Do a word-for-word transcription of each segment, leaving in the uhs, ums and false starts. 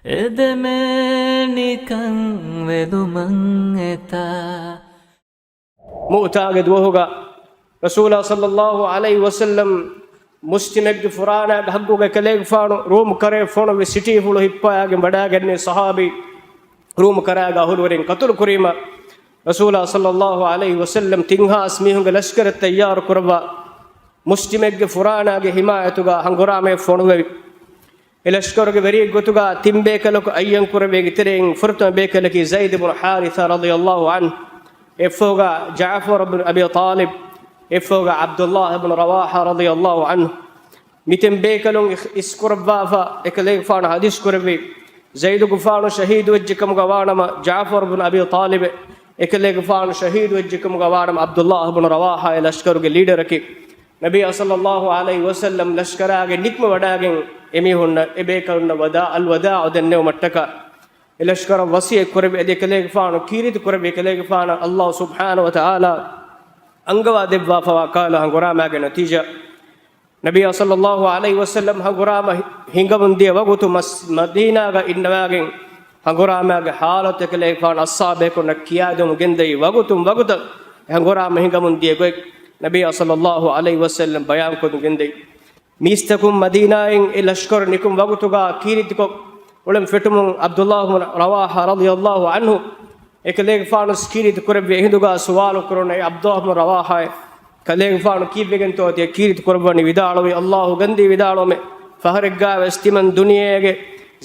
އެދެމޭނިކަން ވެލުމަށް އެތާ. މުއުތާގެ ދުވަހުގަ ރަސޫލާ ޞައްލައްލާހު ޢަލައިހި ވަސައްލަމް މުސްލިމެއްގެ ފުރާނާގެ ހައްގުގަ ކަލޭގެފާނު ރޫމް ކަރައެއް ފޮނުވި ސިޓީފުޅު ހިއްޕަވައިގެން ވަޑައިގެންނެވި ޞަޙާބީ ރޫމް ކަރައިގަ އަހުލުވެރިން ޤަތުލު ކުރީމަ، ރަސޫލާ ޞައްލައްލާހު ޢަލައިހި ވަސައްލަމް ތިން ހާސް މީހުންގެ ލަޝްކަރެއް ތައްޔާރު ކުރައްވާ، މުސްލިމެއްގެ ފުރާނާގެ ޙިމާޔަތުގަ ހަނގުރާމައެއް ފޮނުވެވި. އެ ލަޝްކަރުގެ ވެރިއެއް ގޮތުގަ ތިން ބޭކަލަކު އައްޔަން ކުރެވޭ ގިތެރެއިން ފުރަތަމަ ބޭކަލަކީ ޒައިދު ބުނު ޙާރިޘާ ރަޟިޔައްލާހު ޢަންހު، އެއަށްފަހުގަ ޖަޢުފަރު ބުނު އަބީ ޠާލިބް، އެއަށްފަހުގަ ޢަބްދުއްލާހި ބުނު ރަވާޙާ ރަޟިޔައްލާހު ޢަންހު. މި ތިން ބޭކަލުން އިސް، އިސްކުރައްވާފަ، އެކަލޭގެފާނު ޙަދީޘް ކުރެއްވި، ޒައިދުގެފާނު ޝަހީދުވެއްޖެ ކަމުގަ ވާނަމަ، ޖަޢުފަރު ބުނު އަބީ ޠާލިބެއް އެކަލޭގެފާނު ޝަހީދުވެއްޖެ ކަމުގަ ވާނަމަ، ޢަބްދުއްލާހި ބުނު ރަވާޙާ އެ ލަޝްކަރުގެ ލީޑަރަކީ، ނަބިއްޔާ ޞައްލައްލާހު ޢަލައިހި ވަސައްލަމް ލަޝްކަރާގެ ނިކުމެ ވަޑައިގެން އެމީހުންނަށް އެ ބޭކަލުންނަށް ވަދާ، އަލްވަދާޢު ދެންނެވުމަށްޓަކާ، އެ ލަޝްކަރަށް ވަޞިއްޔަތް ކުރެއްވި އެކަލޭގެފާނު ކީރިތި ކުރެއްވި އެކަލޭގެފާނަށް ﷲ ސުބްޙާނަހު ވަތަޢާލާ އަންގަވާ ދެއްވާފަވާ ކަހަލަ ހަނގުރާމާގެ ނަތީޖާ، ނަބިއްޔާ ޞައްލައްލާހު ޢަލައިހި ވަސައްލަމް ހަނގުރާމަ ހިނގަމުން ދިޔަ ވަގުތު މަސް-، މަދީނާގަ އިންނަވާގެން ހަނގުރާމާގެ ޙާލަތު އެކަލޭގެފާނު އަޞްޙާބޭކުންނަށް ކިޔާދިނުމުން ގެންދަވި ވަގުތުން ވަގުތަށް އެ ހަނގުރާމަ ހިނގަމުން ދިޔަ ގޮތް ނަބިއްޔާ ޞައްލައްލާހު ޢަލައިހި ވަސައްލަމް ބަޔާންކޮށް ގެންދަވި. މީސްތަކުން މަދީނާއިން އެ ލަޝްކަރު ނިކުމް ވަގުތުގަ ކީރިތިކޮށް އުޅެން ފެއްޓުމުން ޢަބްދުއްލާހި ބުނު ރަވާޙާ ރަޟިޔައްލާހު ޢަންހު އެކަލޭގެފާނު ކީރިތި ކުރެއްވި އެހިނދުގަ ސުވާލު ކުރުން އެ ޢަބްދުއްލާހި ބުނު ރަވާޙާއޭ ކަލޭގެފާނު ކީއްވެގެންތޯ ތިޔަ ކީރިތި ކުރައްވަނީ ވިދާޅުވީ، ﷲ ގަންދީ ވިދާޅުވަމެ، ފަހަރެއްގަވެސް ތިމަން ދުނިޔޭގެ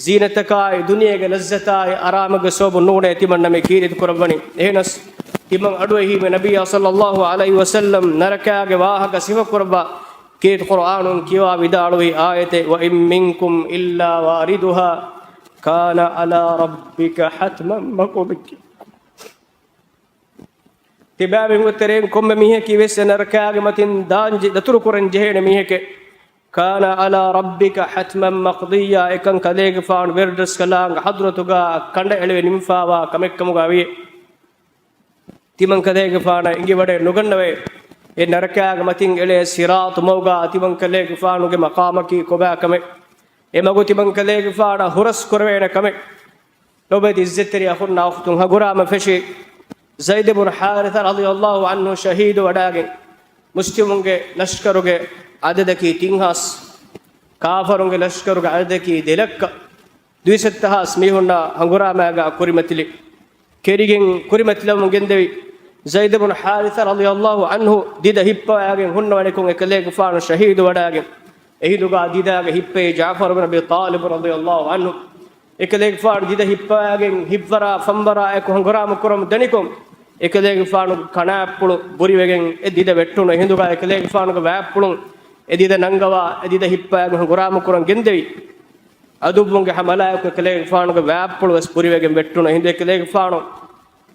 ޒީނަތަކާއި، ދުނިޔޭގެ ލައްޒަތާއި، އަރާމުގެ ސަބަބުން ނޫނޭ ތިމަންނަ މި ކީރިތި ކުރައްވަނީ. އެހެނަސް ތިމަން އަޑުއެހީމެ ނަބިއްޔާ ޞައްލައްލާހު ޢަލައިހި ވަސައްލަމް ނަރަކާގެ ވާހަކަ ސިފަ ކުރައްވާ ކީރިތި ޤުރުއާނުން ކިޔަވާ ވިދާޅުވި އާޔަތެއް، وَإِن مِّنكُمْ إِلَّا وَارِدُهَا كَانَ عَلَى رَبِّكَ حَتْمًا مَّقْضِيًّا. ތިބާ މީހުންގެ ތެރެއިން ކޮންމެ މީހަކީ ވެސް އެ ނަރަކާގެ މަތިން ދާން ޖެ-، ދަތުރު ކުރަން ޖެހޭނެ މީހެކޭ. كَانَ عَلَى رَبِّكَ حَتْمًا مَّقْضِيًّا، އެކަން ކަލޭގެފާނު ވެރިރަސްކަލާނގެ ޙަޟްރަތުގަ ކަނޑައެޅިވެ ނިމިފާވާ ކަމެއްކަމުގަ ވިޔޭ. ތިމަން ކަލޭގެފާނަށް އިނގިވަޑައެއް ނުގަންނަވައޭ. އެ ނަރަކާގެ މަތިން އެޅޭ ޞިރާޠު މަގުގަ ތިމަން ކަލޭގެފާނުގެ މަޤާމަކީ ކޮބާ ކަމެއް؟ އެ މަގު ތިމަން ކަލޭގެފާނަށް ހުރަސް ކުރެވޭނެ ކަމެއް؟ ލޯބިވެތި ޢިއްޒަތްތެރި އަޚުންނާ އުޚްތުން، ހަނގުރާމަ ފެށި ޒައިދު ބުނު ޙާރިޘާ ރަޟިޔައްލާހު ޢަންހު ޝަހީދު ވަޑައިގެން، މުސްލިމުންގެ ލަޝްކަރުގެ ޢަދަދަކީ ތިން ހާސް، ކާފަރުންގެ ލަޝްކަރުގެ ޢަދަދަކީ ދެ ލައްކަ ދުއިސައްތަ ހާސް މީހުންނާ ހަނގުރާމާގަ ކުރިމަތިލި ކެރިގެން ކުރިމަތިލަމުން ގެންދެވި ޒައިދު ބުނު ޙާރިޘާ ރަޟިޔައްލާހު ޢަންހު ދިދަ ހިއްޕަވައިގެން ހުންނަވަނިކޮށް އެކަލޭގެފާނު ޝަހީދު ވަޑައިގެން އެހިނދުގަ ދިދާގެ ހިއްޕައި ޖަޢުފަރު ބިން އަބީ ޠާލިބު ރަޟިޔައްލާހު ޢަންހު އެކަލޭގެފާނު ދިދަ ހިއްޕަވައިގެން ހިތްވަރާ ފަންވަރާއެކު ހަނގުރާމަ ކުރަމުން ދަނިކޮށް އެކަލޭގެފާނުގެ ކަނާތްޕުޅު ބުރިވެގެން އެ ދިދަ ވެއްޓުނު އެހިނދުގަ އެކަލޭގެފާނުގެ ވާތްޕުޅުން އެ ދިދަ ނަންގަވާ އެ ދިދަ ހިއްޕަވައިގެން ހަނގުރާމަ ކުރަން ގެންދެވި. ޢަދުއްވުންގެ ޙަމަލާއެކު އެކަލޭގެފާނުގެ ވާތްޕުޅު ވެސް ބުރިވެގެން ވެއްޓުނު އެހިނދު އެކަލޭގެފާނު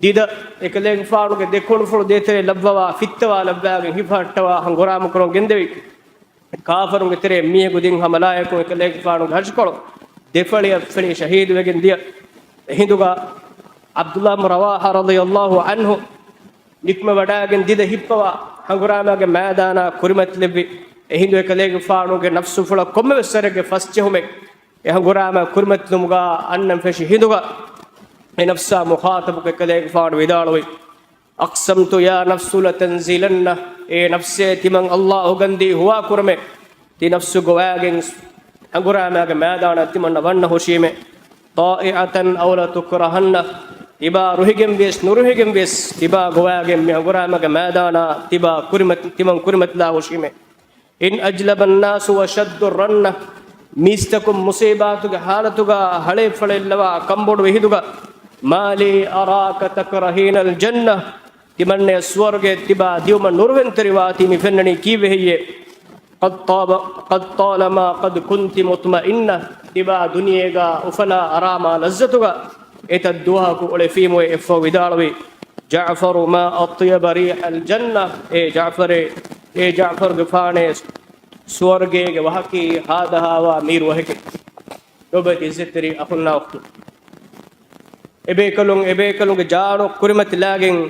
ދިދަ އެކަލޭގެފާނުގެ ދެ ކޮޅުފުޅު ދޭތެރޭ ލައްވަވާ ފިއްތަވާ ލައްވާގެން ހިފަހައްޓަވާ ހަނގުރާމަ ކުރަން ގެންދެވި. ކާފަރުންގެ ތެރޭ މީހަކު ދިން ޙަމަލާއެކު އެކަލޭގެފާނުގެ ހަށިކޮޅު ދެ ފަޅިއަށް ފެނި ޝަހީދުވެގެން ދިޔަ. އެހިނދުގަ ޢަބްދުއްލާހި ބިން ރަވާޙާ ރަޟިޔައްލާހު ޢަންހު ނިކުމެވަޑައިގެން ދިދަ ހިއްޕަވާ ހަނގުރާމާގެ މައިދާނާ ކުރިމަތިލެއްވި. އެހިނދު އެކަލޭގެފާނުގެ ނަފްސުފުޅަށް ކޮންމެވެސް ވަރެއްގެ ފަސްޖެހުމެއް އެ ހަނގުރާމަ ކުރިމަތިލުމުގަ އަންނަން ފެށި ހިނދުގަ އެ ނަފްސާ މުޚާޠަބުކޮށް އެކަލޭގެފާނު ވިދާޅުވި، أَقْسَمْتُ يَا نَفْسُ لَتَنْزِلَنَّ، އޭ ނަފްސޭ ތިމަން ﷲ ގަންދީ ހުވާ ކުރަމޭ، ތި ނަފްސު ގޮވާގެން ހަނގުރާމާގެ މައިދާނަށް ތިމަންނަ ވަންނަ ހުށީމޭ. طَائِعَةً أَوْ لَتُكْرَهَنَّ، ތިބާ ރުހިގެން ވިޔަސް ނުރުހިގެން ވިޔަސް ތިބާ ގޮވާގެން މި ހަނގުރާމާގެ މައިދާނާ ތިބާ ކުރިމަތި-، ތިމަން ކުރިމަތިލާ ހުށީމޭ. إِنْ أَجْلَبَ النَّاسُ وَشَدُّ الرَّنَّ، މީސްތަކުން މުޞީބާތުގެ ޙާލަތުގަ ހަޅޭއް ފަޅޭއް ލަވާ ކަނބޮޑުވި ހިނދުގަ، مَا لِي أَرَاكَ تَكْرَهِينَ الْجَنَّةَ، ތިމަންނަޔަށް ސުވަރުގެ ތިބާ ދިއުމަށް ނުރުހެންތެރިވާތީ މި ފެންނަނީ ކީއްވެ ހެއްޔޭ؟ قَدْ طَابَ، قَدْ طَالَمَا قَدْ كُنْتِ مُطْمَئِنَّةً، ތިބާ ދުނިޔޭގަ އުފަލާ އަރާމާ ލައްޒަތުގަ އެތައް ދުވަހަކު އުޅެފީމުއޭ. އެއަށްފަހު ވިދާޅުވި، جَعْفَرُ مَا أَطْيَبَ رِيحَ الْجَنَّةِ، އޭ ޖަޢުފަރޭ، އޭ ޖަޢުފަރުގެފާނޭ، ސުވަރުގޭގެ ވަހަކީ ހާދަހާވާ މީރު ވަހެކޭ. ލޯބިވެތި ޢިއްޒަތްތެރި އަޚުންނާ އުޚްތުން، އެބޭކަލުން، އެބޭކަލުންގެ ޖާނު ކުރިމަތިލާގެން،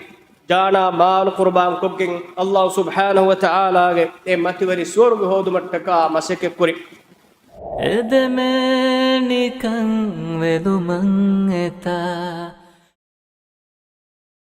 ޖާނާ މާލު ޤުރުބާންކޮށްގެން، ﷲ ސުބްޙާނަހު ވަތަޢާލާގެ އެ މަތިވެރި ސުވަރުގެ ހޯދުމަށްޓަކާ މަސައްކަތްކުރި. އެދެމޭނިކަން ވެލުމަށް އެތާ،